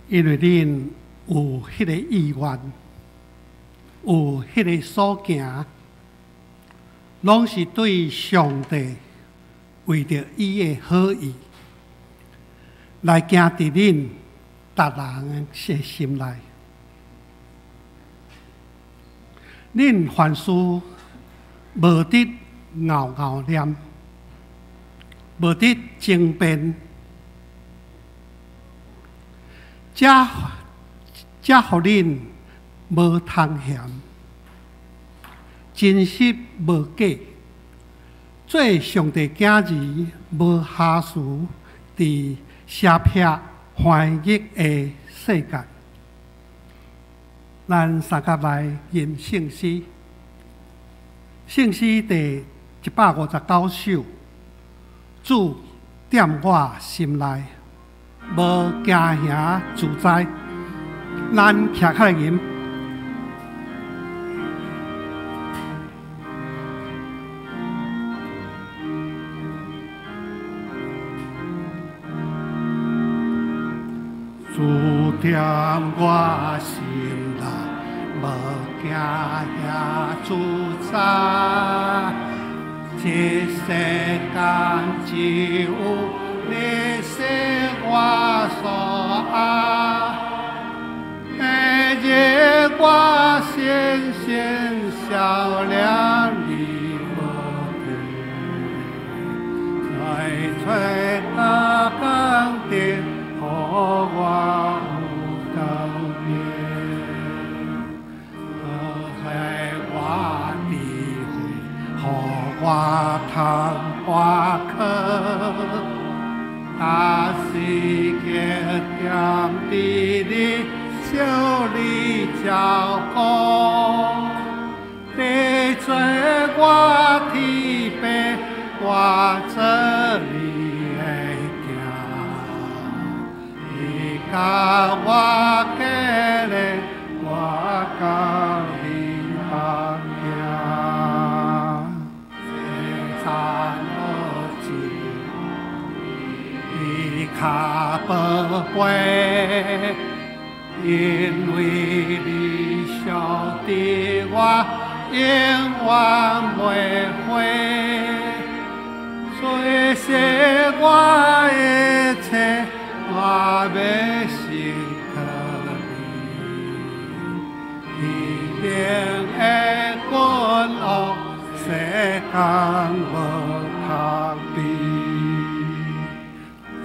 因為恁有彼个意願，有彼个所行，攏是對上帝為著伊的好意來行佇恁逐人的心內。恁凡事無佇拗拗念，無佇爭辯，才才予恁無通嫌，真實無假，做上帝囝兒無瑕疵，佇邪僻橫逆的世界。咱三甲來吟聖詩，聖詩第159首，主踮我心內，無驚嚇自在。咱徛起來吟。主踮我心內，無驚嚇自在。這世間只有你是我所愛，每日我深深想念你無退，在吹的更的予我有方便，予我智慧，予我通跋靠，但是刻踮佇你手裡照顧，地做我天父，我做你的囝，你共我結連，我共你同行。世山無盡，你跤步飛，因為你惜著我，永遠袂悔。雖說我一切，我欲信靠你，天頂的君王，世間無通比。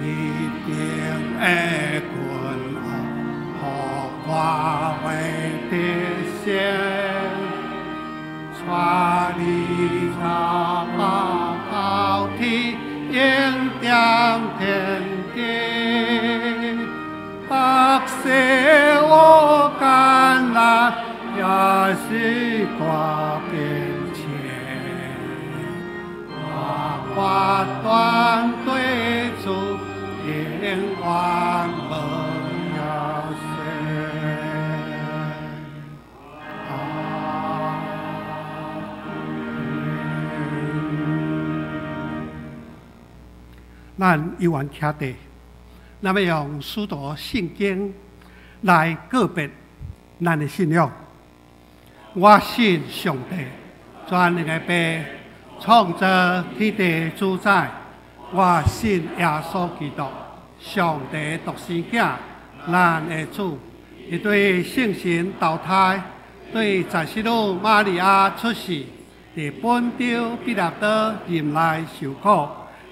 天頂的君王，予我會得勝，帶你走到天永踮天頂，百世有艱難，也是大變遷。我決斷對主，永遠無搖說。阿們。咱猶原徛佇，咱欲用使徒信經來告別咱的信仰。我信上帝，全能的父，創造天地主宰。我信耶穌基督，上帝獨生囝，咱的主。伊對聖神投胎，對十四女瑪利亞出世，佇本丟彼拉多任內受苦，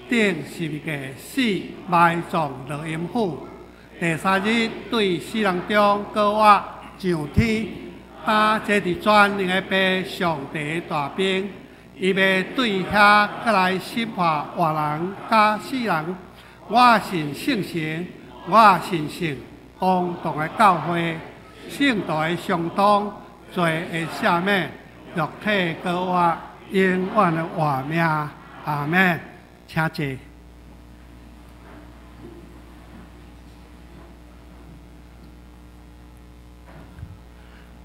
釘十字架死，埋葬落陰府。第三日對死人中復活上天，擔坐佇全能的父上帝大爿，伊欲對遐閣來審判活人佮死人。我信聖神，我信聖公同的教會，聖徒的相通，罪的赦免，肉體復活，永遠的活命。阿們，請坐。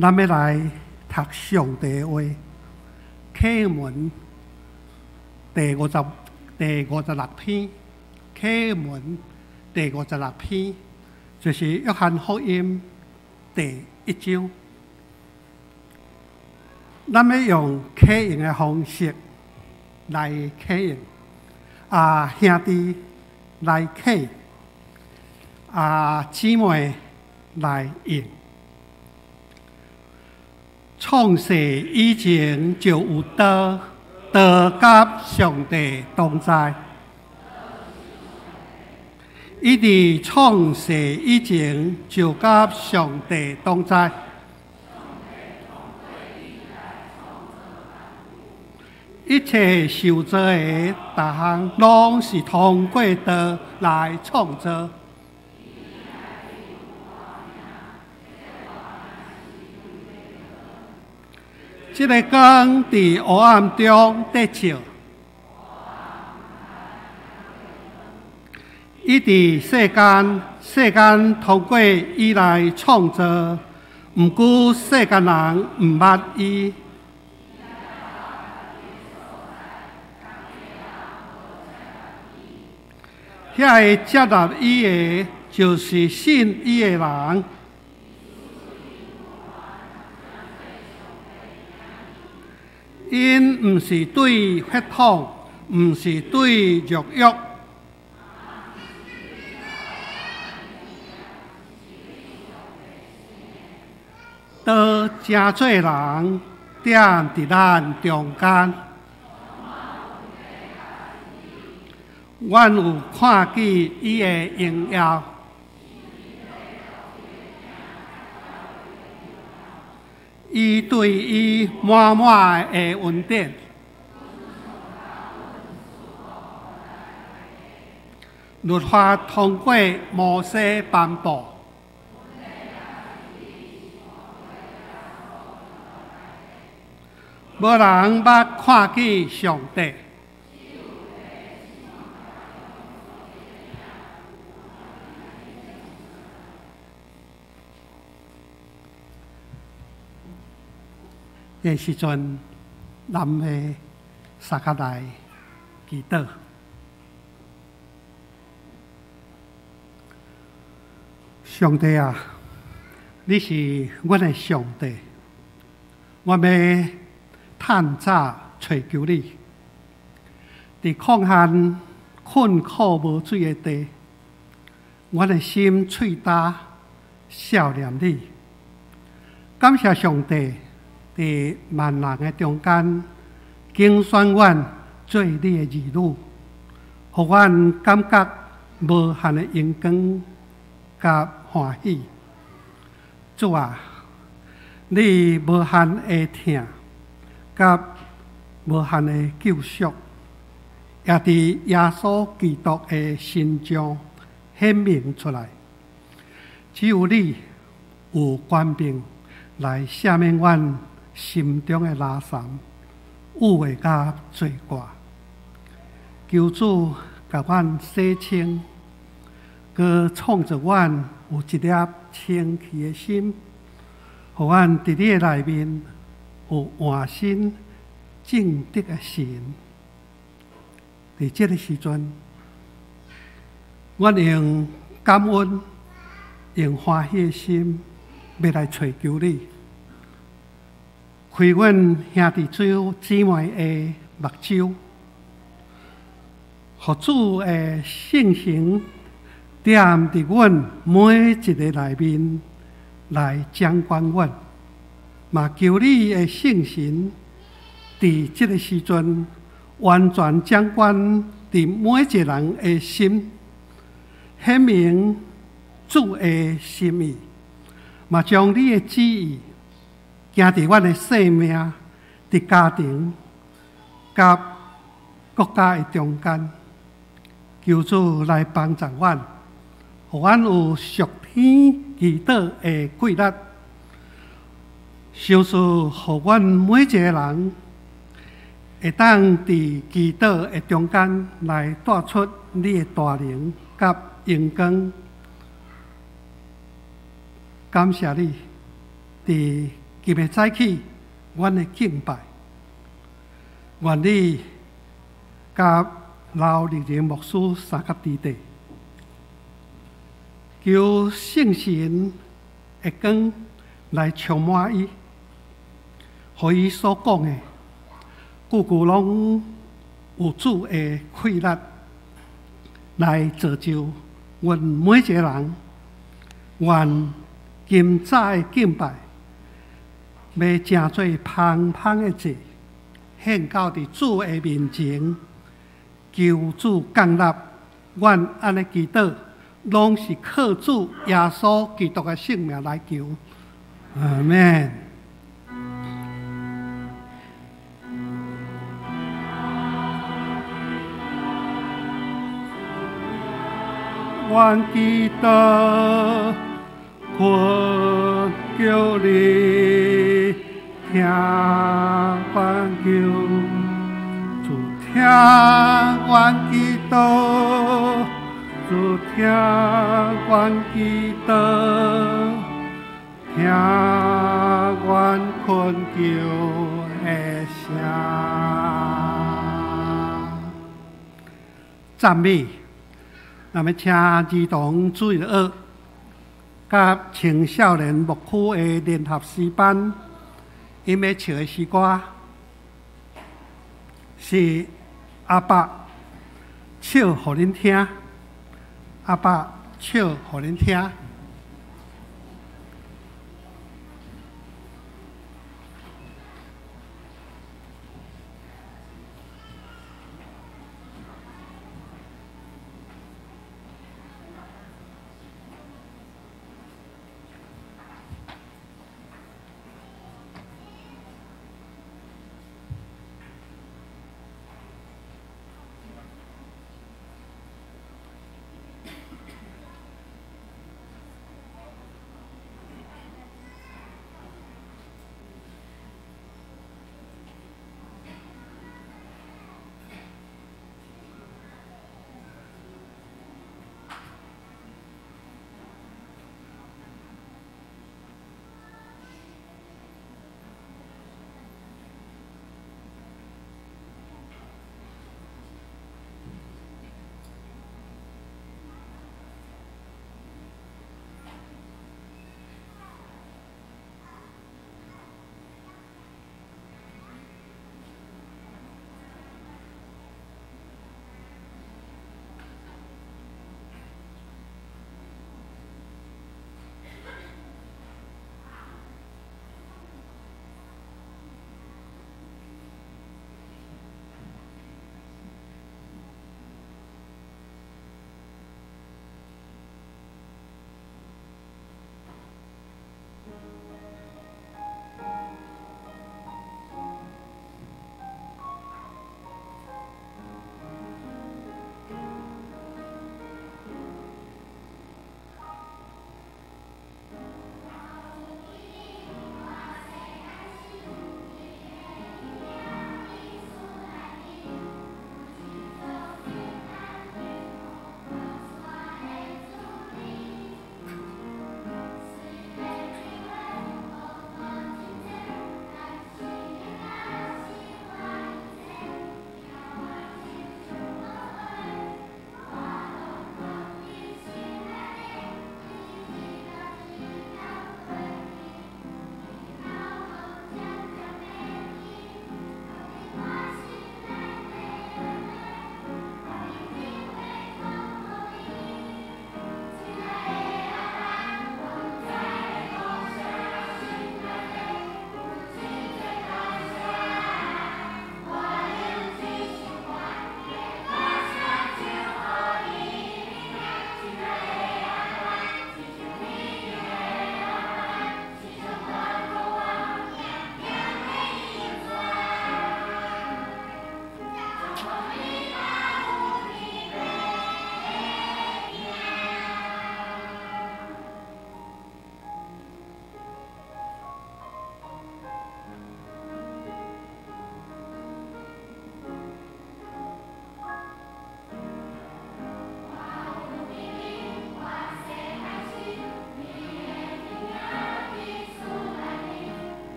咱欲來讀上帝的話，啟文第56篇，啟文第五十六篇，就是約翰福音第一章。咱欲用啟用的方式來啟用，兄弟來啟，姊妹來應。創世以前就有道，道佮上帝同在。伊佇創世以前就佮上帝同在。一切受造的逐項，攏是通過道來創造。這个光佇黑暗中得照，伊佇世間，世間通過伊來創造，毋過世間人毋捌伊。遐个接納伊的，就是信伊的人。𪜶毋是對血統，毋是對肉欲，道成做人，踮佇咱中間。阮有看見伊的榮耀，伊對伊滿滿的恩典。律法通過摩西頒布，無人捌看見上帝。這時陣，咱欲相佮來祈禱。上帝啊，你是阮的上帝，我欲探早揣求你。佇曠旱困苦無水的地，阮的心喙焦數念你。感謝上帝。佇萬人的中間，揀選阮做你的兒女，予阮感覺無限的榮光佮歡喜。主啊，你無限的疼佮無限的救贖，也佇耶穌基督的身上顯明出來。只有你有權柄來赦免阮心中的垃圾、污穢佮罪過。求主共阮洗清，閣創造阮有一粒清氣的心，予阮佇你的內面有換新正直的神。佇這个時陣，阮用感恩、用歡喜的心，欲來揣求你。開阮兄弟姊妹的目睭，予主的聖神踮佇阮每一个內面來掌管阮，嘛求你的聖神佇這个時陣完全掌管佇每一个人的心，顯明主的心意，嘛將你的旨意行佇阮的生命、佇家庭、佮國家的中間，求主來幫助阮，予阮有屬天祈禱的氣力，賞賜予阮每一個人會當佇祈禱的中間來帶出你的大能佮榮光。感謝你，佇今日早起，阮的敬拜，願你佮劉立仁牧師相佮佇底，求聖神的光來充滿伊，予伊所講的句句攏有主的氣力來造就阮每一个人。願今早的敬拜，欲成做芳芳的祭，獻到佇主的面前，求主降納。阮按呢祈禱，攏是靠主耶穌基督的聖名來求。阿們。阮祈禱，懇求你聽阮求，主聽阮祈禱，主聽阮祈禱，聽阮懇求的聲。讚美，咱欲請兒童主日學佮青少年牧區的聯合詩班，𪜶欲唱的詩歌是阿爸唱予恁聽，阿爸唱予恁聽。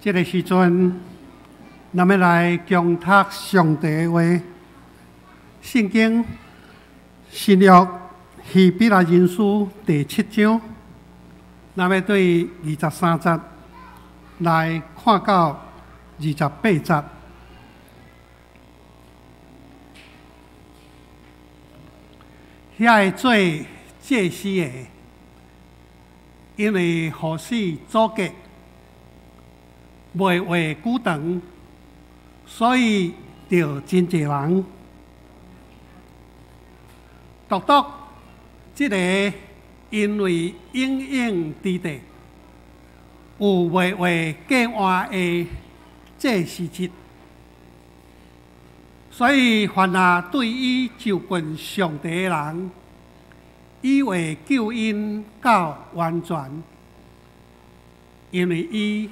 這个時陣，咱欲來共讀上帝的話，聖經新約希伯來人書第七章，咱欲對23節來看到28節。遐个做祭司的，因為予死阻隔，袂活久長，所以著真濟人。獨獨這个因為永永佇地，有袂活過換的祭司職，所以凡若對伊就近上帝的人，伊會救𪜶到完全，因為伊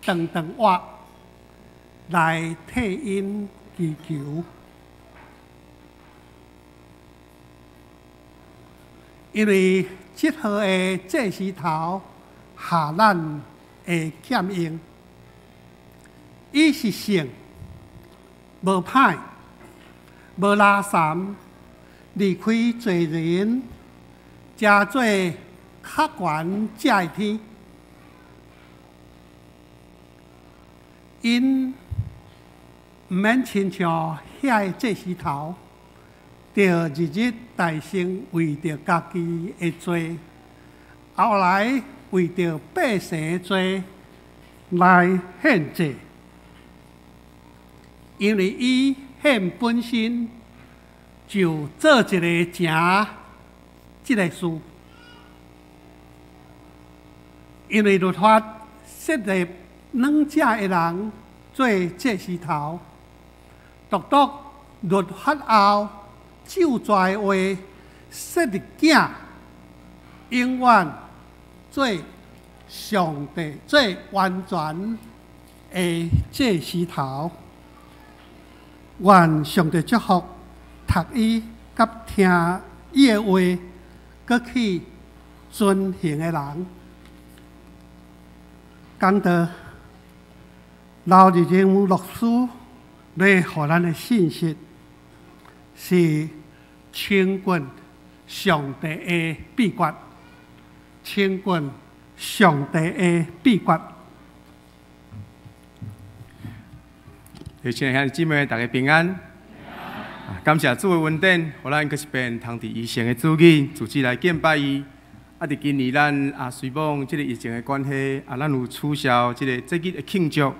長長活來替𪜶祈求。因為這號的祭司頭合咱的欠用，伊是聖，無歹，無垃圾，離開罪人，成做較懸者的天。𪜶毋免親像遐个祭司頭，著日日代身為著家己的罪，後來為著百姓的罪來獻祭，因為伊獻本身就做一个成這个事，因為律法設立兩者的人做祭司頭，獨獨律法後咒詛的話設立囝，永遠做上帝做完全的祭司頭。願上帝祝福讀伊佮聽伊的話，閣去遵行的人。講道劉日榮牧師欲予咱的信息是親近上帝的秘訣，親近上帝的秘訣。親愛兄弟姊妹，大家平安。感謝主的恩典，予咱閣一遍通佇伊聖的主日，組織來敬拜伊。佇今年咱雖罔這个疫情的關係，咱有取消這个節日的慶祝，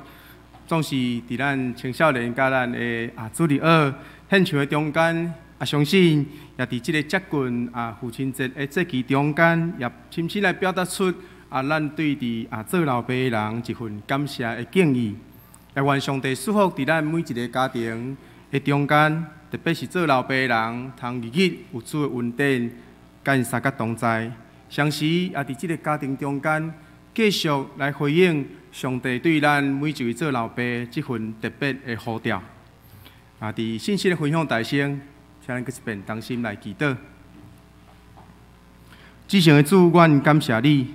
總是佇咱青少年佮咱的主日學現場的中間，相信也佇這个接近父親節的節期中間，也深深來表達出咱對佇做老爸的人一份感謝的敬意。也願上帝賜福佇咱每一个家庭的中間，特別是做老爸的人，通日日有主的恩典，佮𪜶相佮同在。同時，也佇這个家庭中間，繼續來回應上帝對咱每一位做老爸這份特別的呼召。佇信息的分享大先，請咱閣一遍同心來祈禱。至聖的主，阮感謝你，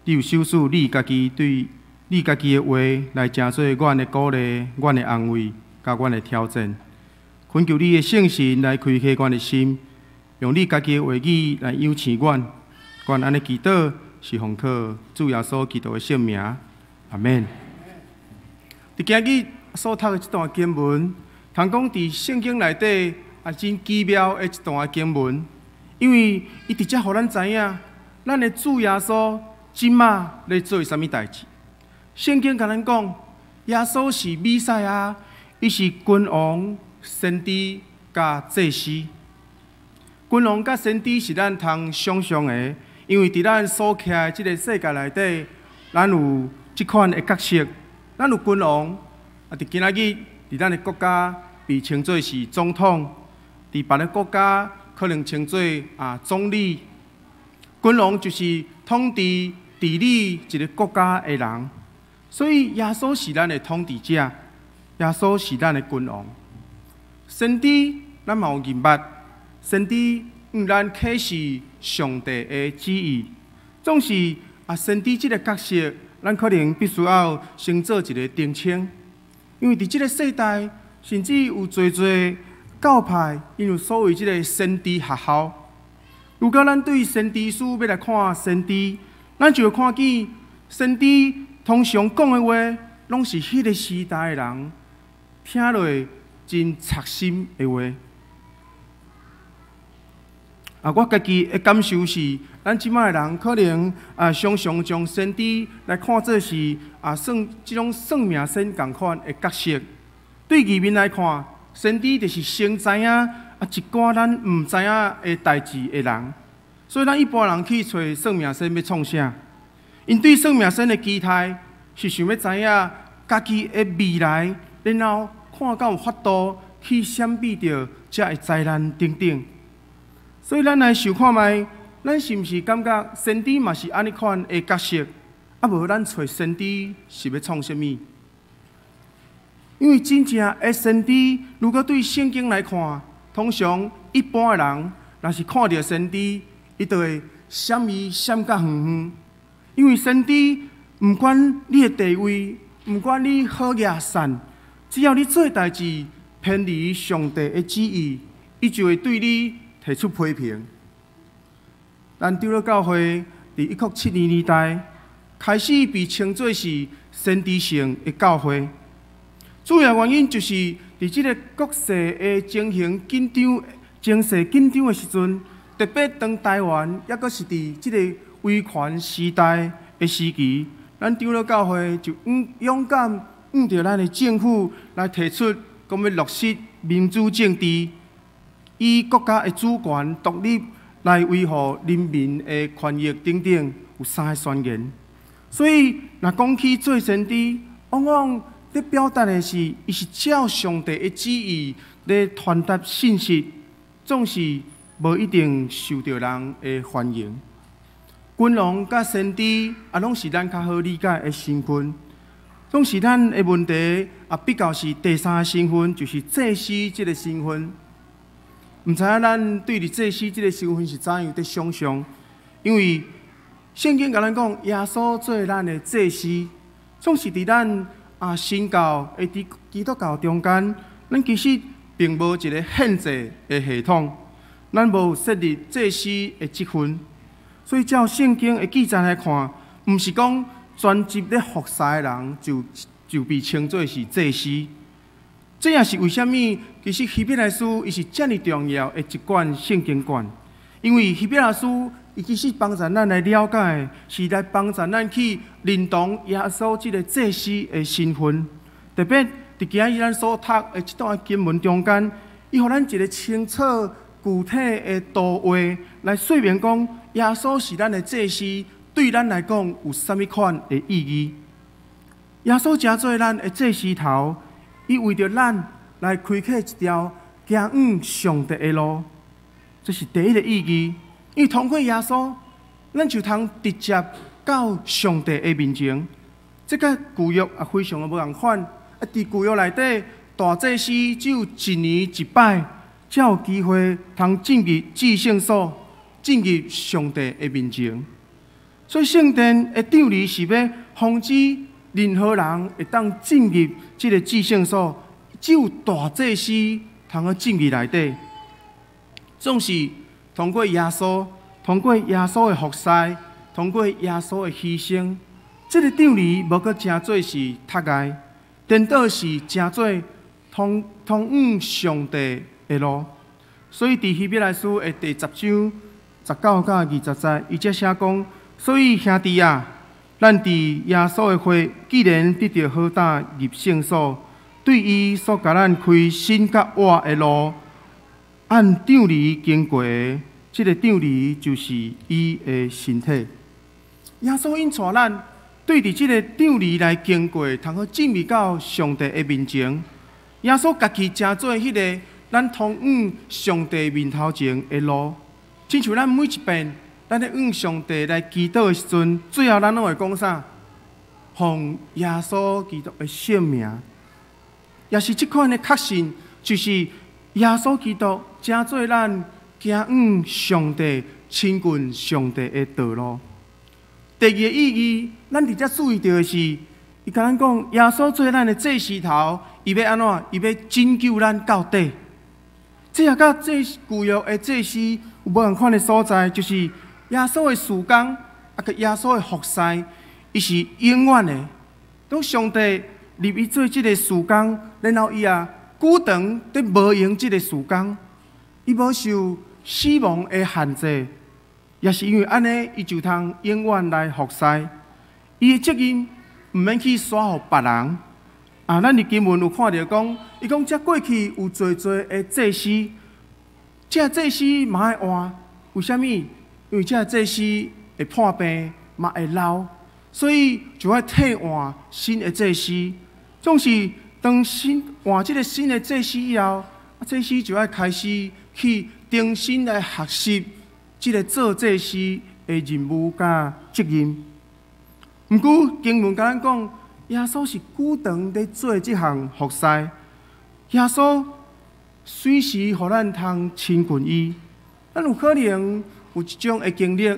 你有賞賜你家己對你家己的話來成做阮的鼓勵、阮的安慰、佮阮的挑戰。懇求你的聖神來開啟阮的心，用你家己的話語來養生阮。阮按呢祈禱，是奉靠主耶穌基督的聖名，阿們。佇今日所讀的這段經文，通講佇聖經內底真奇妙的一段經文，因為伊直接予咱知影，咱的主耶穌這馬咧做啥物代誌。聖經共咱講，耶穌是彌賽亞，伊是君王、先知佮祭司。君王佮先知是咱通想象的，因為佇咱所徛的這个世界內底，咱有這款的角色，咱有君王。佇今仔日，佇咱的國家被稱做是總統，佇別个國家可能稱做總理。君王就是統治治理一个國家的人，所以耶穌是咱的統治者，耶穌是咱的君王。先知咱嘛有認捌，先知向咱啟示上帝的旨意，總是先知這个角色咱可能必須要先做一个澄清，因為佇這个世代，甚至有濟濟教派，𪜶有所謂這个先知學校。如果咱對先知書欲來看先知，咱就會看見先知通常講的話，攏是彼个時代的人聽落真扎心的話。啊，我家己的感受是，咱這擺的人可能啊，常常將先知來看做是啊算這種算命仙仝款的角色。對外面來看，先知就是先知影啊一寡咱毋知影的代誌的人。所以咱一般人去揣算命仙欲創啥？𪜶對算命仙的期待是想欲知影家己的未來，然後看敢有法度去閃避著這个災難等等。所以咱來想看覓，咱是毋是感覺先知嘛是按呢款的角色？啊無咱揣先知是欲創啥物？因為真正的先知，如果對聖經來看，通常一般的人若是看著先知，伊就會閃伊閃甲遠遠。因為先知毋管你的地位，毋管你好抑善，只要你做代誌偏離上帝的旨意，伊就會對你提出批評。咱長老教會佇1970年代開始被稱做是先知性的教會，主要原因就是佇這个國勢的情形緊張、情勢緊張的時陣，特別當台灣猶閣是佇這个威權時代的時期，咱長老教會就勇勇敢向著咱的政府來提出，講欲落實民主政治，以國家的主權獨立來維護人民的權益等等，有三个宣言。所以，若講起做先知，往往咧表達的是，伊是照上帝的旨意咧傳達信息，總是無一定受著人的歡迎。君王佮先知啊，攏是咱較好理解的身份，總是咱的問題啊，比較是第三个身份，就是祭司這个身份。毋知影咱對佇祭司這个身份是怎樣佇想像？因為聖經共咱講，耶穌做咱的祭司，總是佇咱啊新教的佇基督教中間，咱其實並無一个獻祭的系統，咱無設立祭司的職分，所以照聖經的記載來看，毋是講專職咧服侍的人就被稱做是祭司。這也是為啥物，其實希伯來書伊是遮爾重要的一卷聖經卷，因為希伯來書伊其實幫助咱來了解，是來幫助咱去認同耶穌這个祭司的身份。特別佇今仔日咱所讀的這段經文中間，伊予咱一个清楚具體的圖畫來說明講，耶穌是咱的祭司，對咱來講有啥物款的意義。耶穌成做咱的祭司頭，伊為著咱來開啟一條行往上帝的路，這是第一个意義。因為通過耶穌，咱就通直接到上帝的面前。這佮舊約也非常的無仝款。啊，佇舊約內底，大祭司只有一年一擺，才有機會通進入至聖所，進入上帝的面前。所以聖殿的帳籬是欲防止任何人會當進入這个至聖所，只有大祭司通好進入內底。總是通過耶穌，通過耶穌的服侍，通過耶穌的犧牲，這个帳籬無閣成做是窒礙，顛倒是成做通通往上帝的路。所以佇希伯來書的第10章19到20節，伊才寫講：所以兄弟啊，咱佇耶穌的血，既然得著好膽入聖所，對伊所共咱開新佮活的路，按帳籬經過的，這个帳籬就是伊的身體。耶穌𪜶帶咱對佇這个帳籬來經過，通好進入到上帝的面前。耶穌家己成做彼个咱通往上帝面頭前的路。親像咱每一遍，咱咧向上帝來祈禱的時陣，最後咱攏會講啥？奉耶穌基督的聖名，也是這款的確信，就是耶穌基督成做咱行往上帝、親近上帝的道路。第二個意義，咱佇遮注意著的是，伊共咱講，耶穌做咱的祭司頭，伊欲按怎？伊欲拯救咱到底。這也佮這舊約的祭司有無仝款的所在，就是耶穌的事工，啊，佮耶穌的服侍，伊是永遠的。當上帝立伊做這个事工，然後伊也久長佇無閒這个事工，伊無受死亡的限制，也是因為按呢，伊就通永遠來服侍。伊的責任毋免去徙予別人。啊，咱佇經文有看著講，伊講這過去有濟濟的祭司，這祭司嘛愛換，為啥物？因為這祭司會破病，嘛會老，所以就愛替換新的祭司。總是當新換這个新的祭司以後，啊，祭司就愛開始去重新來學習這个做祭司的任務佮責任。毋過經文共咱講，耶穌是久長佇做這項服侍。耶穌隨時予咱通親近伊。咱有可能有一種的經歷，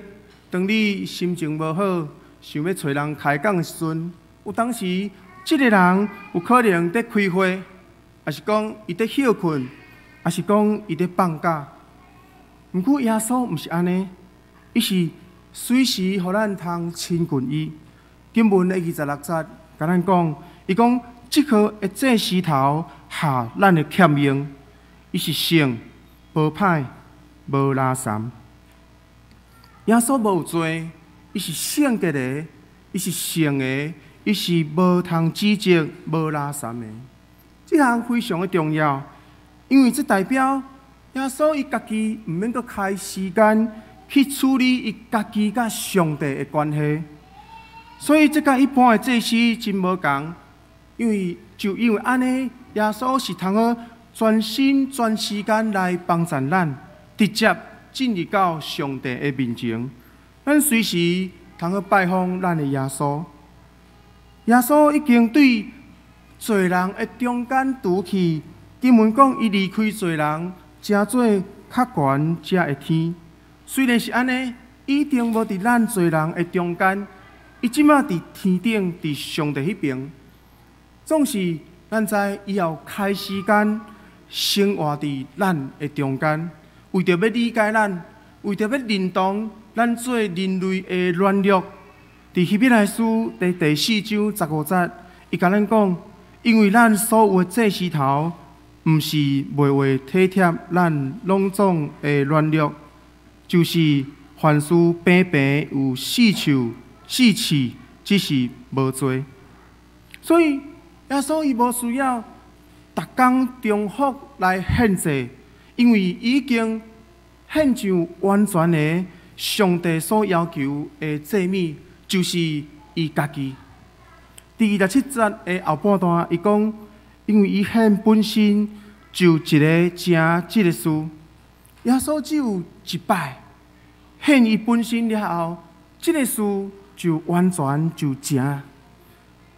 當你心情無好，想欲揣人開講的時陣，有當時這个人有可能佇開會，抑是講伊佇歇睏，抑是講伊佇放假。毋過耶穌毋是按呢，伊是隨時予咱通親近伊。經文的26節。共咱講，伊講這號的祭司頭合咱的欠用，伊是聖，無歹，無垃圾。耶穌無有罪，伊是聖潔的，伊是聖的，伊是無通指責、無垃圾的。這項非常的重要，因為這代表耶穌伊家己毋免閣開時間去處理伊家己佮上帝的關係。所以，這佮一般的祭司真無仝，因為就因為按呢，耶穌是通好專心全時間來幫助咱，直接進入到上帝的面前。咱隨時通好拜訪咱的耶穌。耶穌已經對罪人的中間除去，經文講，伊離開罪人，成做較懸者的天。雖然是按呢，伊已經無佇咱罪人的中間。伊這馬佇天頂，佇上帝彼爿，總是咱知伊也有開時間生活佇咱的中間，為著欲理解咱，為著欲認同咱做人類的軟弱。佇希伯來書第四章15節，伊共咱講，因為咱所有的祭司頭，毋是袂會體貼咱攏總的軟弱，就是凡事平平有試手。試試，只是無罪，所以耶穌伊無需要逐工重複來獻祭，因為伊已經獻上完全的上帝所要求的祭物，就是伊家己。佇27節的後半段，伊講，因為伊獻本身就一个成這个事，耶穌只有一擺獻伊本身了後，這个事就完全就成。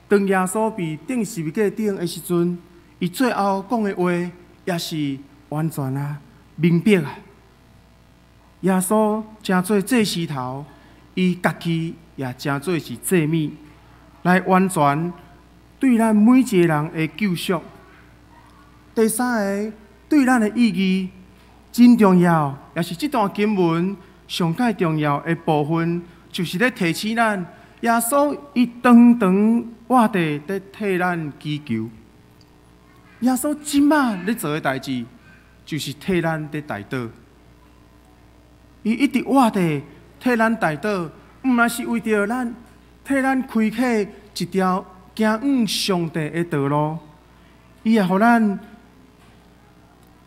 當耶穌被釘十字架頂的時陣，伊最後講的話也是完全啊，明白啊。耶穌成做祭司頭，伊家己也成做是祭物，來完全對咱每一個人的救贖。第三个對咱的意義真重要，也是這段經文上蓋重要的部分，就是咧提醒咱，耶穌伊長長活地佇替咱祈求。耶穌這馬咧做的代誌，就是替咱佇代禱。伊一直活地替咱代禱，毋但是為著咱替咱開啟一條行往上帝的道路，伊也予咱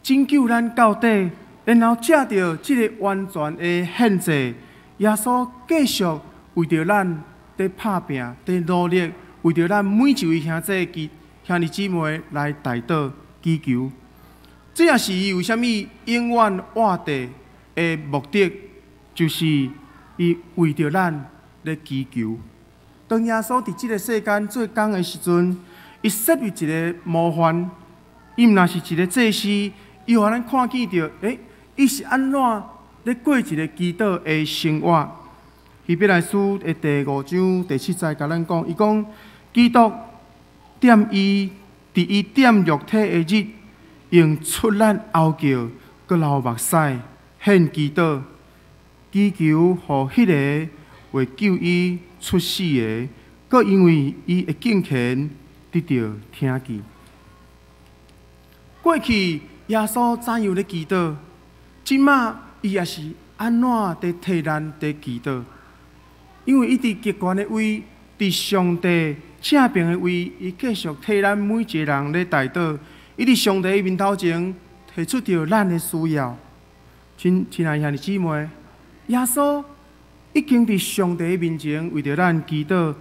拯救咱到底，然後藉著這個完全的獻祭，耶穌繼續為著咱佇拍拚、佇努力，為著咱每一位兄弟及兄弟姊妹來代禱祈求。這也是伊為啥物永遠活地的目的，就是伊為著咱咧祈求。當耶穌佇這个世間做工的時陣，伊設立一个模範，伊毋但是一个祭司，伊予咱看見著，欸，伊是按怎咧過一个祈禱的生活。希伯來書的第五章第七節，共咱講，伊講基督踮伊佇伊踮肉體的日，用出力哀叫，閣流目屎，獻祈禱，祈求予彼个會救伊出死的，閣因為伊的敬虔得著聽見。過去耶穌怎樣咧祈禱？這馬伊也是按怎佇替咱佇祈禱？因為伊佇極懸的位，佇上帝正爿的位，伊繼續替咱每一个人咧代禱。伊佇上帝面頭前提出著咱的需要。親親愛兄弟姊妹，耶穌已經佇上帝面前為著咱祈禱，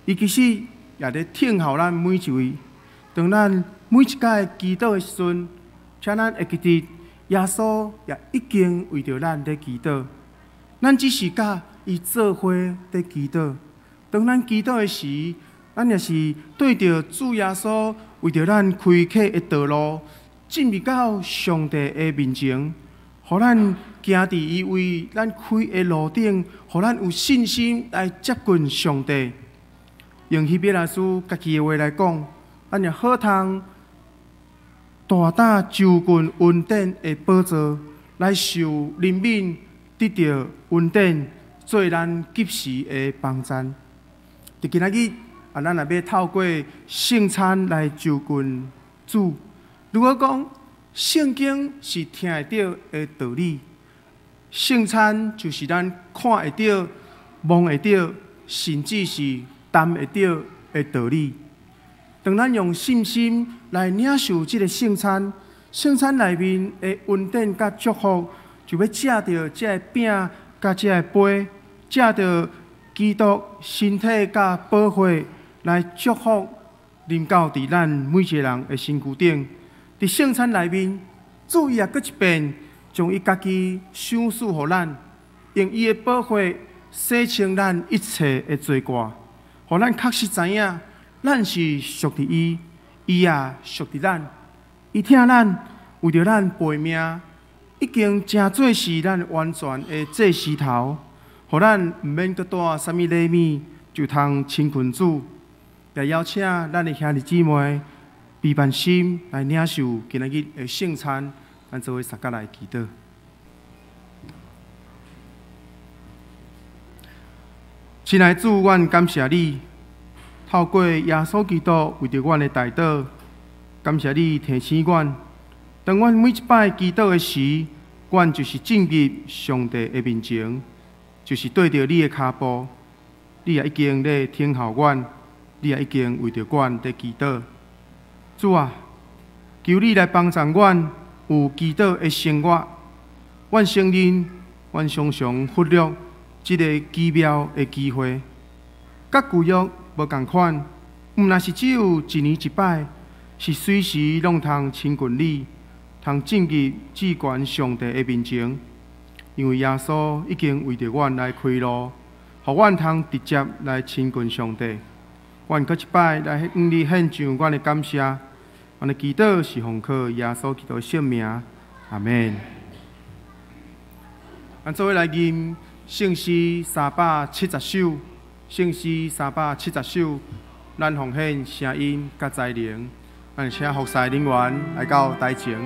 伊其實也咧聽候咱每一位。當咱每一擺祈禱的時陣，請咱會記得耶穌也已經為著咱咧祈禱。咱只是佮伊做伙佇祈禱。當咱祈禱的時，咱也是對著主耶穌為著咱開啟的道路，進入到上帝的面前，予咱行佇伊為咱開的路頂，予咱有信心來接近上帝。用希伯來書家己的話來講，咱也好通大膽就近恩典的寶座，來受憐憫，得著恩典，做咱及時的幫贊。佇今仔日，啊，咱若欲透過聖餐來就近主。如果講聖經是聽會著的道理，聖餐就是咱看會著、摸會著，甚至是擔會著的道理。當咱用信心來領受這个聖餐，聖餐內面的恩典佮祝福，就欲藉著這个餅佮這个杯，藉著基督身體佮寶血來祝福，臨到佇咱每一个人的身軀頂。佇聖餐內面，主伊也閣一遍將伊家己賞賜予咱，用伊的寶血洗清咱一切的罪過，予咱確實知影，咱是屬佇伊，伊也屬佇咱。伊疼咱，為著咱背命，已經成做是咱完全的祭司頭，予咱毋免閣帶啥物禮物，就通親近主。也邀請咱的兄弟姊妹，卑慢心來領受今仔日的聖餐，咱做伙相佮來祈禱。親愛的主，阮感謝你，透過耶穌基督為著阮的代禱，感謝你提醒阮，當阮每一擺祈禱的時，阮就是進入上帝的面前，就是對著你的跤步，你也已經咧聽候阮，你也已經為著阮佇祈禱。主啊，求你來幫助阮有祈禱的生活。阮承認，阮常常忽略這个奇妙的機會，佮舊約無仝款，毋但是只有一年一擺，是隨時攏通親近你，通進入至懸上帝的面前。因為耶穌已經為著阮來開路，予阮通直接來親近上帝。阮閣一擺來向你獻上阮的感謝，阮的祈禱是奉靠耶穌基督的聖名，阿們。咱做伙來吟聖詩370首，聖詩370首，咱奉獻聲音佮才能，咱請服侍人員來到台前。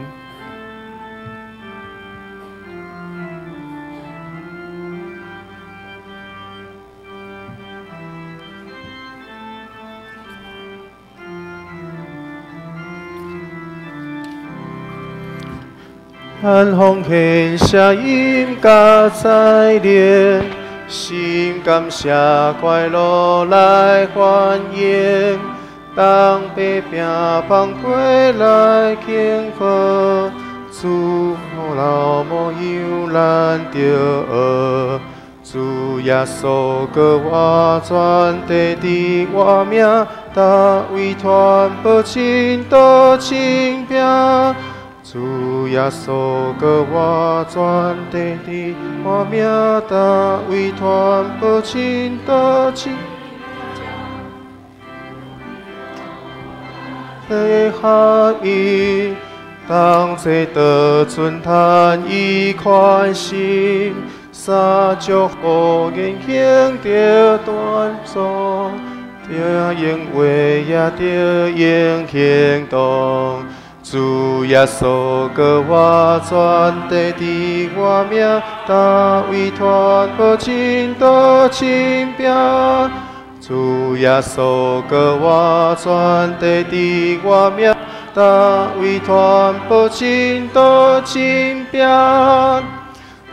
咱奉獻聲音佮才能，心感謝快樂來歡迎，當百餅放杯來慶賀，主老模樣咱著學，主耶穌閣活全地佇我名，大衛傳報親道親拼。主耶穌閣活全地佇我名，大衛傳報親道親。的合一，當作得尊嘆以寬心，三祝福言行著传颂，著用话也著用行動。主耶穌閣活全地佇我名，大衛傳播真道真餅。主耶穌閣活全地佇我名，大衛傳播真道真餅。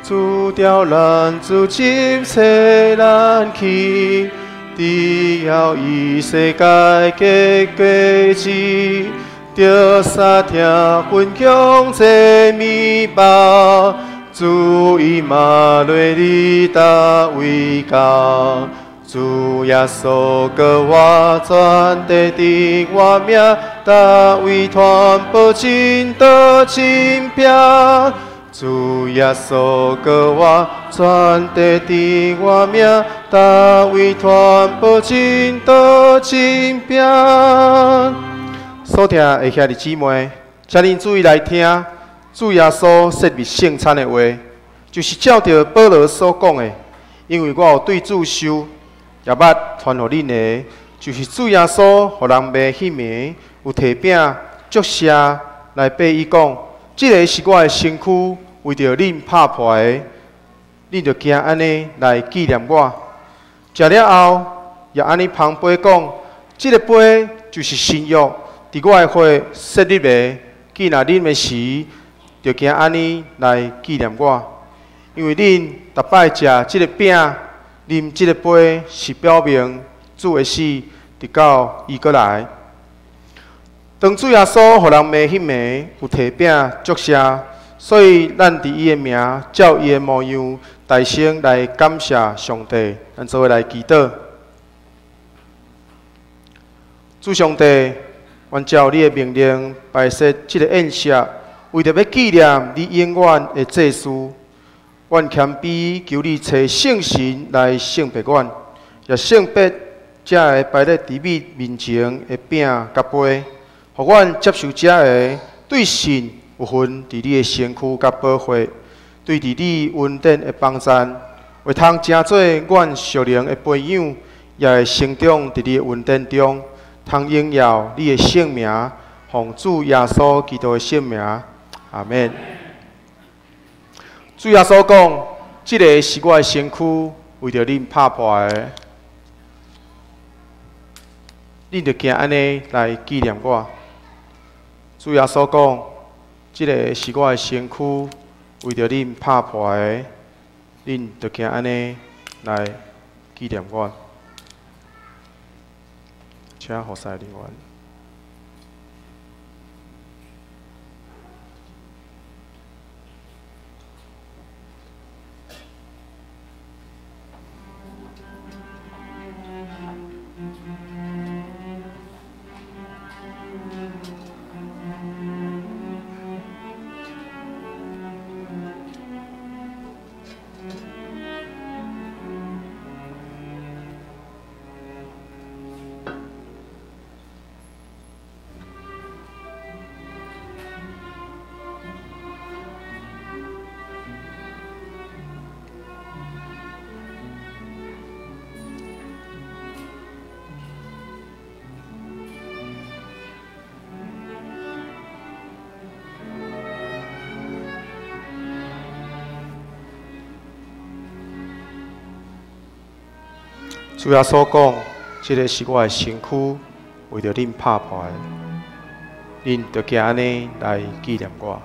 主調咱主執切咱去，只要以世界結果子。著三聽分享這麵包，主以馬內利大衛家，主耶穌閣活全地佇我名，大衛傳播真道真餅。主耶穌閣活全地佇我名，大衛傳播真道真餅。所聽的兄弟姊妹，請恁注意來聽，主耶穌設立聖餐的話，就是照著保羅所講的。因為我有對主受，也捌傳予恁的，就是主耶穌予人賣彼暝，有提餅祝謝來擘伊講：這个是我的身軀，為著恁拍破的，恁著行按呢來紀念我。食了後，也按呢捧杯講：這个杯就是新約。佇我的血設立的，既若啉的時，就行按呢來紀念我。因為恁逐擺食這个餅、啉這个杯，是表明主的死，直到伊閣來。當主耶穌予人罵彼暝，有提餅祝謝，所以咱佇伊的名，照伊的模樣，大聲來感謝上帝。咱做伙來祈禱，主上帝。按照你的命令擺設這个宴席，為著欲紀念你永遠的祭司，阮謙卑求你差聖神來聖別阮，也聖別這个擺佇你面前的餅佮杯，予阮接受這个對神有份佇你的身軀佮寶血，對佇你恩典的幫贊，會通成做阮屬靈的培養，也會成長佇你的恩典中。通榮耀你的聖名，奉主耶穌基督的聖名，阿們。主耶穌講：這个是我的身軀，為著恁拍破的，恁著行按呢來紀念我。主耶穌講：這个是我的身軀，為著恁拍破的，恁著行按呢來紀念我。請服侍人員。主耶穌講：這个是我的身軀，為著恁拍破的，恁著行按呢來紀念我。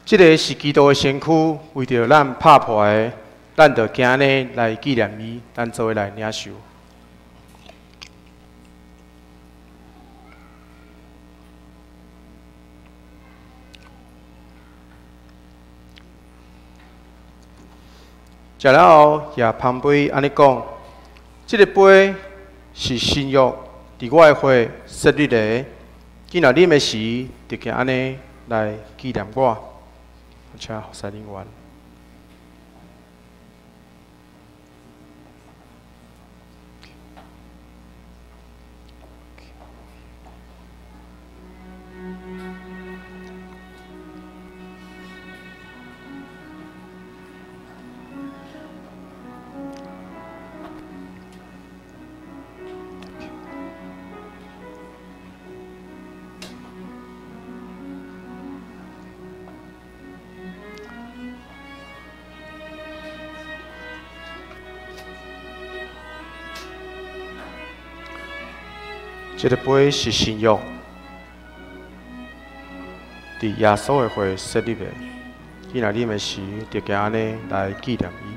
這个是基督的身軀，為著咱拍破的，咱就行按呢來紀念伊，咱做伙來領受。食了後，也捧杯按呢講：這个杯是新約，佇我的血設立的。囝若啉的時，就行按呢來紀念我。請服侍人員。這个杯是新約，佇耶穌的血設立的。囝若啉的時，就行按呢來紀念伊。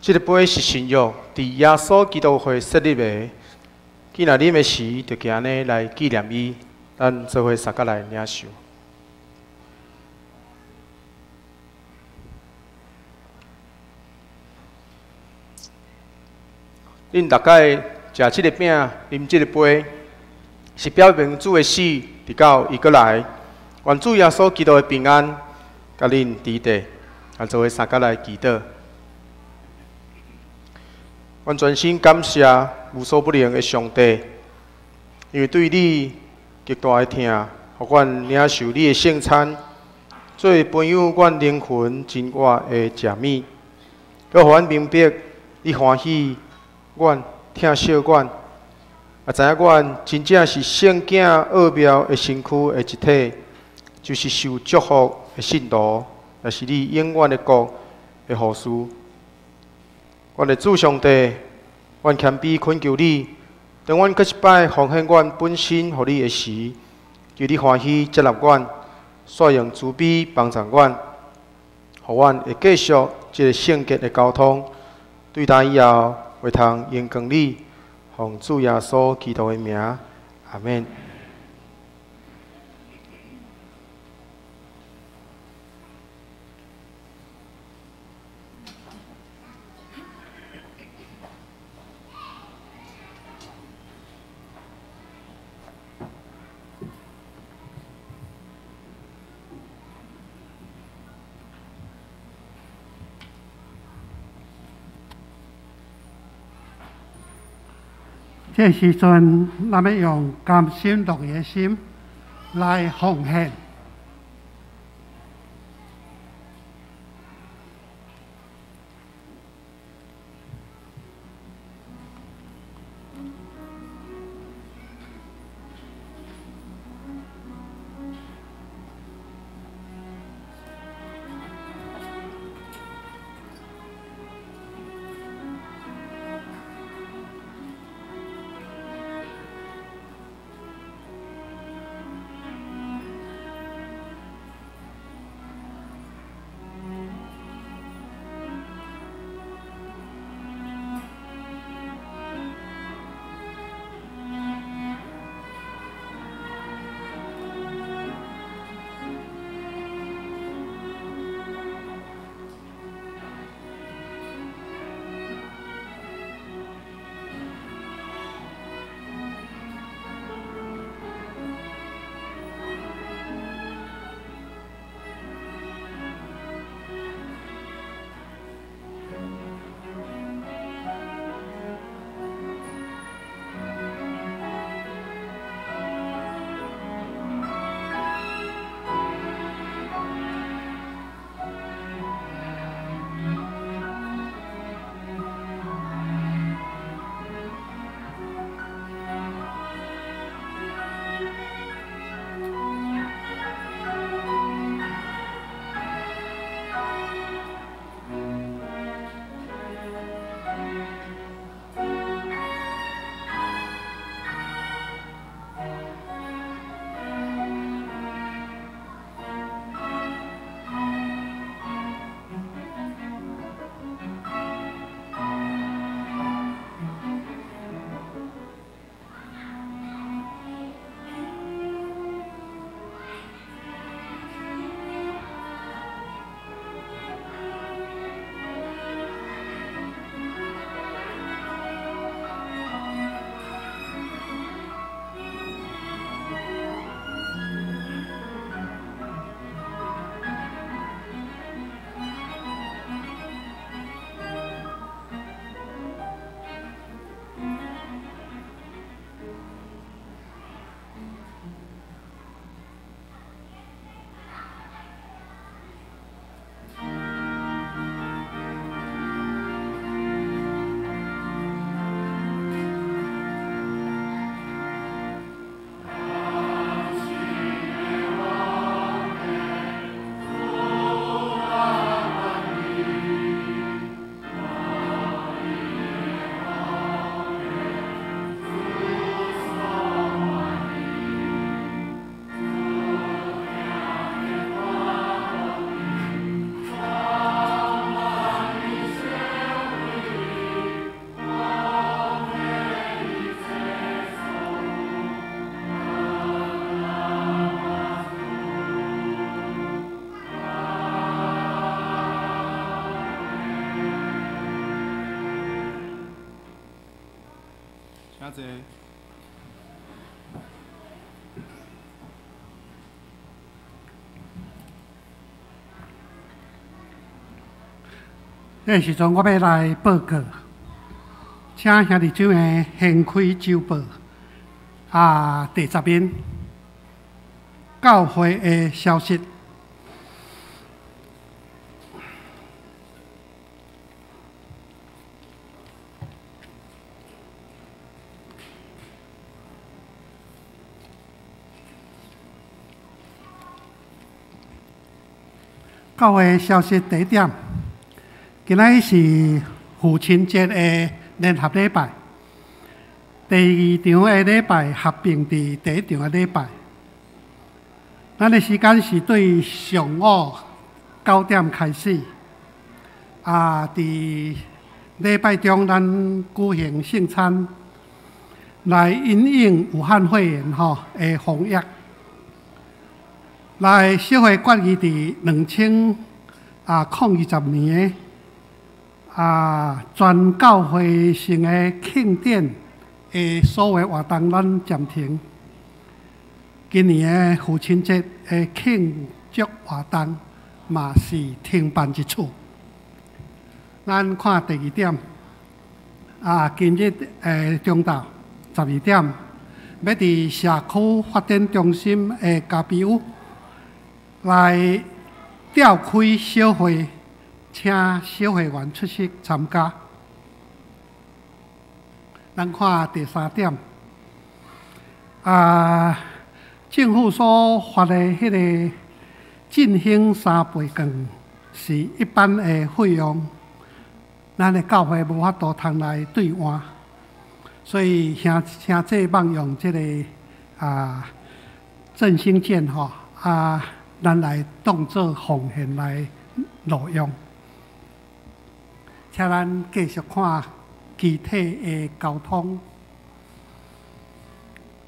這个杯是新約，佇耶穌基督血設立的。囝若啉的時，就行按呢來紀念伊。咱做伙相佮來領受。恁逐擺食這个餅，啉這个杯，是表明主的死，直到伊閣來。願主耶穌基督的平安，佮恁佇底，咱做伙相佮來祈禱。阮全心感謝無所不能的上帝，因為對你極大的疼，予阮領受你的聖餐，做培養阮靈魂真我的食物，閣予阮明白你歡喜阮、疼惜阮，也知影阮真正是聖囝奧妙的身軀的一體，就是受祝福的信徒，也是你永遠的國的護士。阮的主上帝，阮謙卑懇求你，當阮閣一擺奉獻阮本身予你的時，求你歡喜接納阮，煞用慈悲幫助阮，予阮會繼續這个聖潔的交通，對今以後會通榮光你，奉主耶穌基督的名，阿們。這時陣，咱欲用甘心樂意的心來奉獻。請坐。這个時陣，我欲來報告，請兄弟姊妹掀開週報啊，第十面教會的消息。教會消息第一點，今仔日是父親節的聯合禮拜，第二場的禮拜合併佇第一場的禮拜。咱的時間是對上午9點開始，啊，佇禮拜中咱舉行聖餐，來因應武漢肺炎吼的防疫。來小會決議佇2020年啊，全教會性的慶典的所有活動，咱暫停。今年的父親節的慶祝活動嘛是停辦一次。咱看第二點，啊，今日的中晝12點，欲佇社區發展中心的咖啡屋來召開小會，請小會員出席參加。咱看第三點，啊，政府所發的彼个振興三倍券是一般的費用，咱的教會無法度通來兌換，所以兄弟望用這個啊振興券吼啊，咱來當做奉獻來挪用。請咱繼續看具體的交通。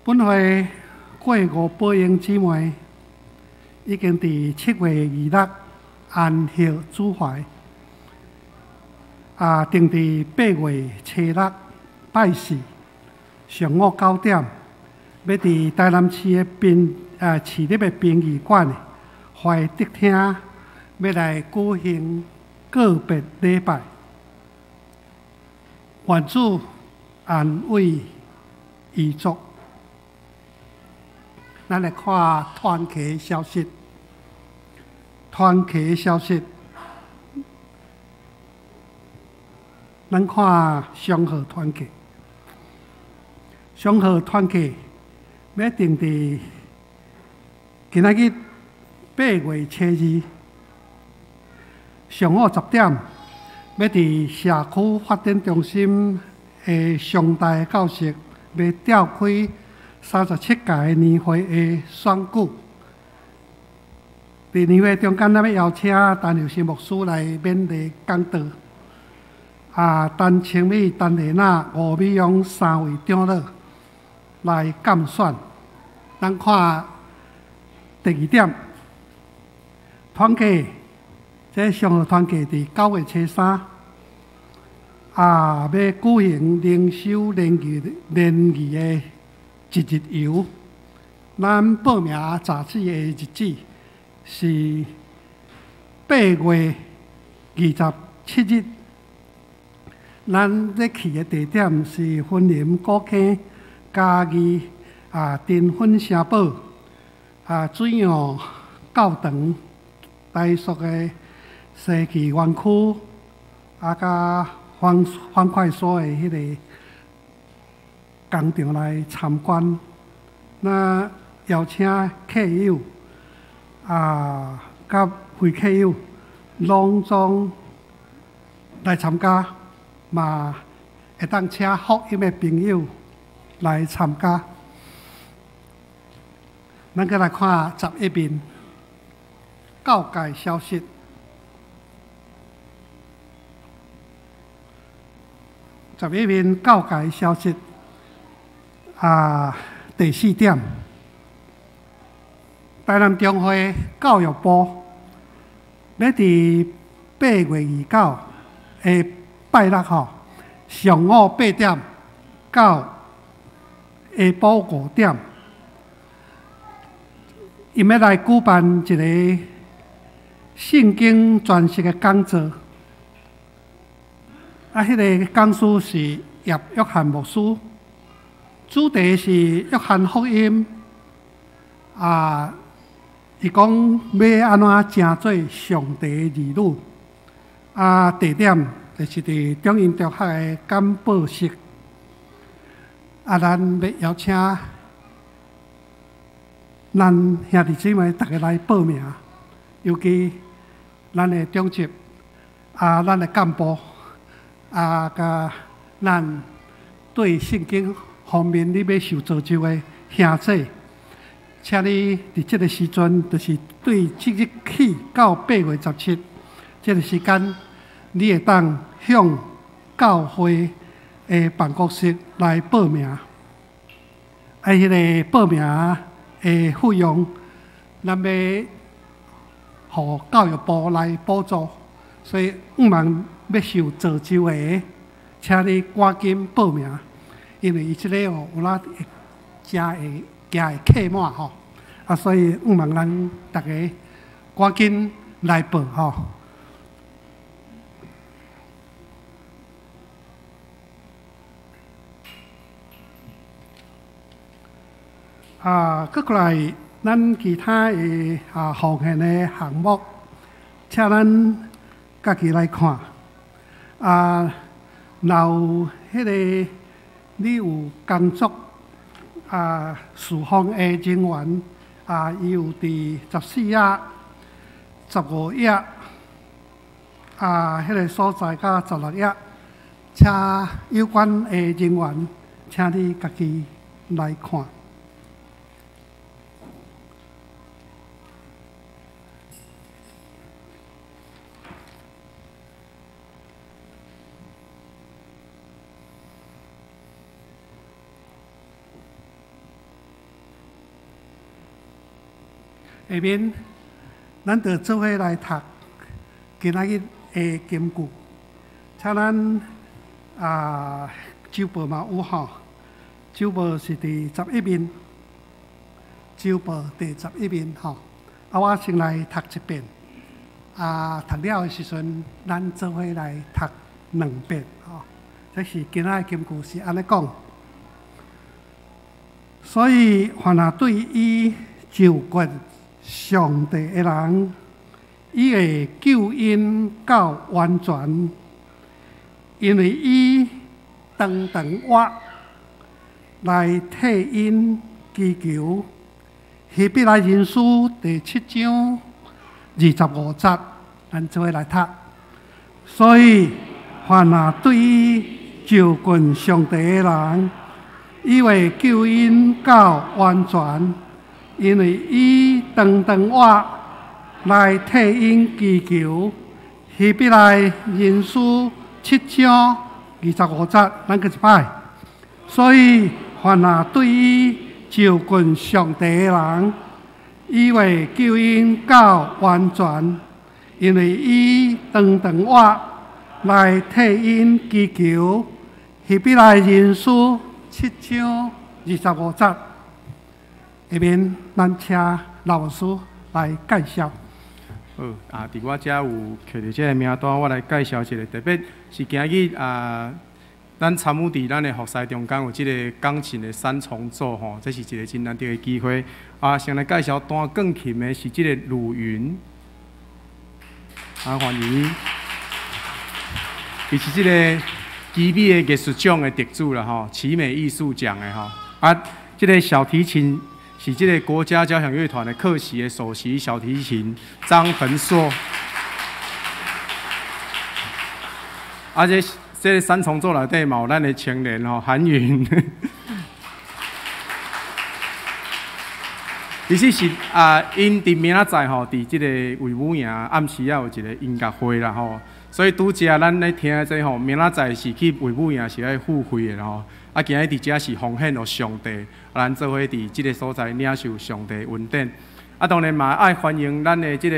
本會郭吳寶英姊妹已經佇7月26安息主懷，啊，定佇8月初6拜四上午9點，欲佇台南市的市立的殯儀館懷德廳，欲來舉行告別禮拜。願主安慰遺族。咱來看團契消息。團契消息，咱看雙河團契。雙河團契欲定佇今仔日8月初2上午10點，欲佇社區發展中心的上大教室，欲召開37屆年會的選舉。佇年會中間，咱欲邀請陳友新牧師來勉勵講道。啊，陳清美、陳麗娜、吳美勇三位長老來監選。咱看第二點，團契，這雙和團契佇9月初3，啊，欲舉行靈修聯誼的一日遊。咱報名雜誌的日子是8月27日。咱咧去的地點是雲林古坑嘉義啊，淀粉城堡啊，水漾教堂、台塑的西岐园區啊，佮方塊所的彼个工場來參觀。那邀請客友啊，佮非客友攏總來參加，嘛會當請福音的朋友來參加。咱閣來看11面教界消息。11面教界消息啊，第四點，台南中會教育部欲佇8月29的拜六吼，上午8點到下晡5點，𪜶欲來舉辦一个聖經專題的講座。啊，彼个講師是葉約翰牧師，主題是約翰福音。啊，伊講欲按怎成做上帝的兒女。啊，地點就是佇中英中學的簡報室。啊，咱欲邀請咱兄弟姊妹逐家來報名，尤其咱的長執啊，咱的幹部啊，佮咱對聖經方面你欲受造就的兄姊，請你佇這个時陣，就是對即日起到8月17這个時間，你會當向教會的辦公室來報名。啊，彼个報名的費用，咱欲予教育部來補助，所以向望欲受造就的，請你趕緊報名，因為伊這个哦有哪會誠會驚會客滿吼，啊，所以向望咱逐家趕緊來報吼。啊，閣過來，咱其他的啊奉獻的項目，請咱家己來看。啊，若有彼个你有工作啊，事奉的人員啊，伊有佇14頁、15頁啊，彼个所在佮16頁，請有關的人員，請你家己來看。下面，咱就做伙來讀今仔日的金句，請咱啊，週報嘛有吼，週報是佇11面，週報第11面吼。啊，我先來讀一遍，啊，讀了的時陣，咱做伙來讀兩遍吼。這是今仔日的金句是按呢講，所以凡若對伊就近上帝的人，伊會救𪜶到完全，因為伊常常活來替𪜶祈求。希伯來人書第7章25節，咱做伙來讀。所以，凡若對伊就近上帝的人，伊會救𪜶到完全。因為伊常常活來替𪜶祈求。希伯來人書7章25節，咱閣一擺。所以，凡若對伊就近上帝的人，伊會救𪜶到完全，因為伊常常活來替𪜶祈求。希伯來人書7章25節。下面咱請老師來介紹。好，啊，佇我遮有摕著這个名單，我來介紹一下，特別是今日啊，咱參與佇咱的服侍中間有這个鋼琴的三重奏吼，這是一个真難得的機會。啊，先來介紹彈鋼琴的是這个魯雲，啊，歡迎。伊是這个奇美的藝術獎的得主啦吼，奇美藝術獎的吼。啊，這个小提琴是這个國家交響樂團的客席的首席小提琴張恆碩。啊，這三重奏內底嘛有咱的青年吼，韓雲。其實是啊，𪜶佇明仔載吼，佇這個衛武營暗時仔有一个音樂會啦吼，所以拄才咱咧聽這吼，明仔載是去衛武營是愛付費的吼。啊，今日佇遮是奉獻予上帝，啊，咱做伙佇這个所在領受上帝恩典。啊，當然嘛愛歡迎咱的這个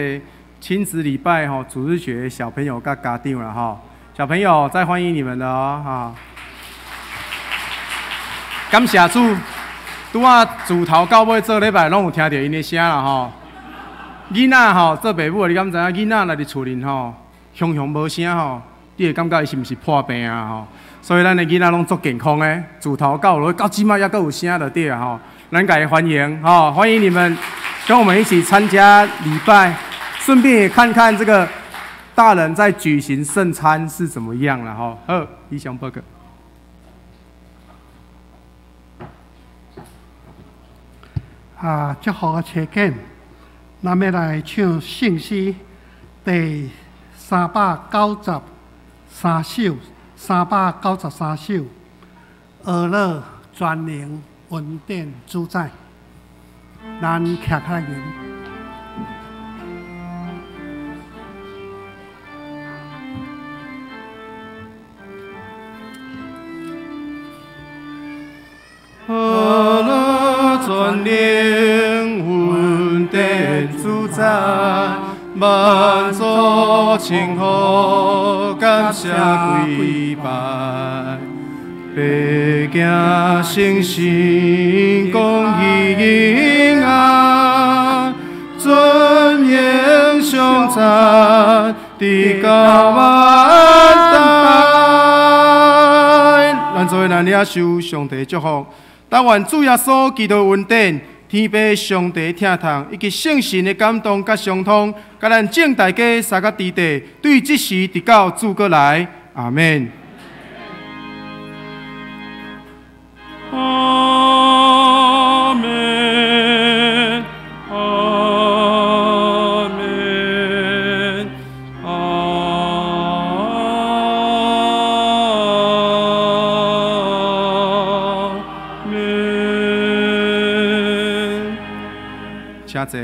親子禮拜吼，主日學小朋友佮家長啦吼。小朋友再歡迎你們了哦，哈！感謝主，拄仔自头到尾做礼拜，攏有聽著𪜶的聲啦吼。囡仔吼做爸母的，你敢知影？囡仔若佇厝裡吼，雄雄無聲吼，你會感覺伊是毋是破病啊吼？所以咱的囡仔攏足健康的，自頭到尾到這擺猶閣有聲就對啊吼。咱共伊歡迎吼，歡迎你們跟我們一起參加禮拜，順便也看看這個大人在舉行聖餐是怎麼樣了吼。好，以上報告。啊，祝福的車間，咱欲來唱聖詩第393首，393首，阿樂全能恩典主宰，咱徛起來吟。阿樂全能恩典主宰，萬族稱呼感謝跪拜，白行聖神公義恩愛，尊榮賞讚直到萬代。咱做伙來領受上帝祝福。但願主耶穌基督恩典、天父上帝疼痛，以及聖神的感動佮相通，佮咱眾大家三個弟弟，對這時直到主閣來，阿們。阿們，阿們，阿們。請坐。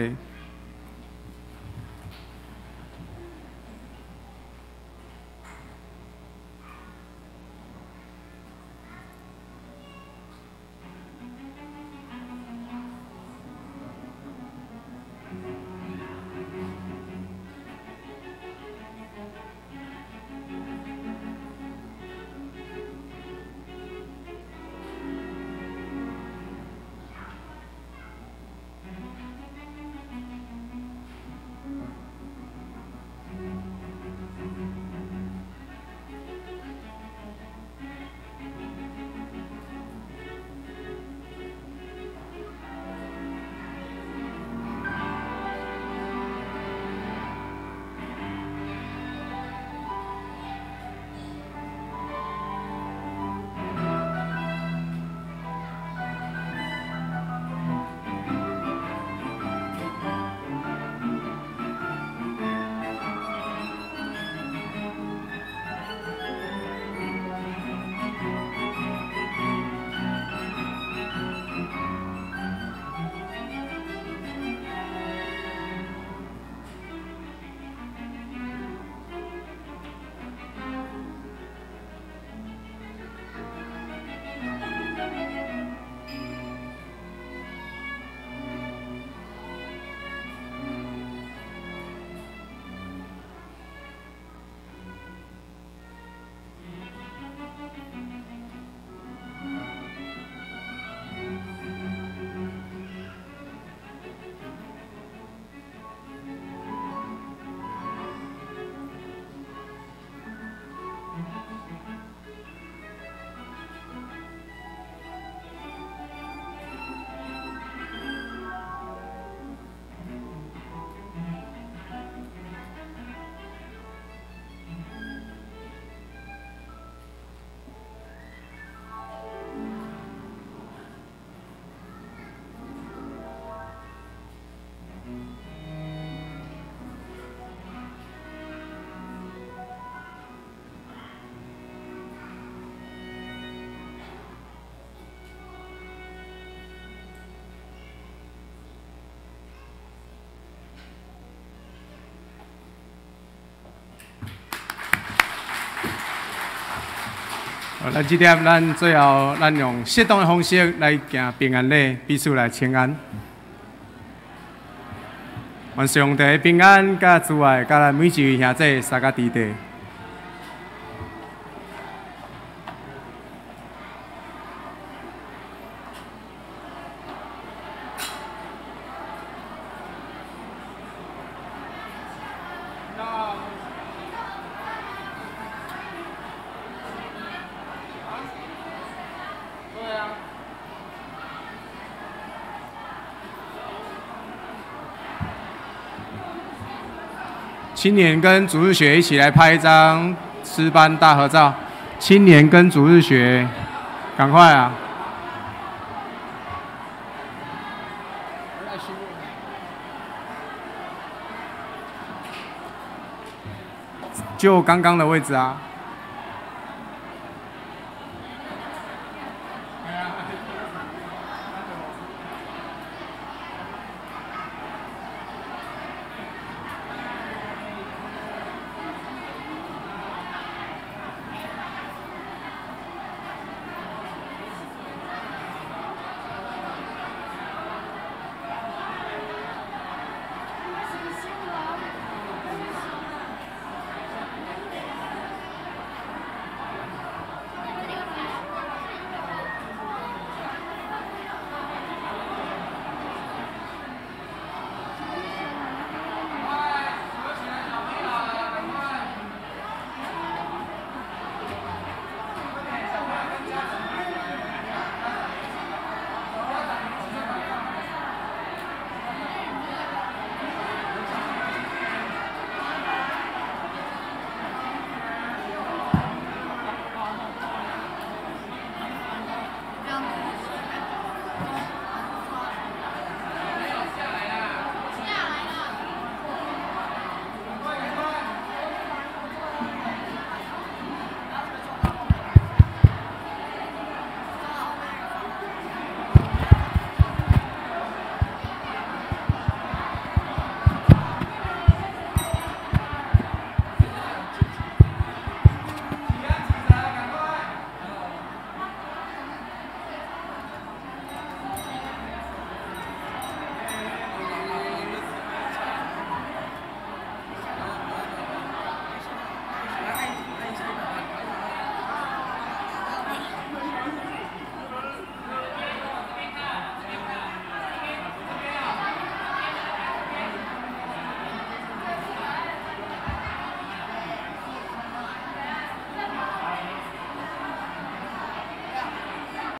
咱這點，咱最後，咱用適當的方式來行平安禮，彼此來請安。願上帝平安、佮慈愛、佮咱每一位兄弟、三个弟弟。青年跟主日學一起來拍一張詩班大合照。青年跟主日學，趕快啊！就剛剛的位置啊。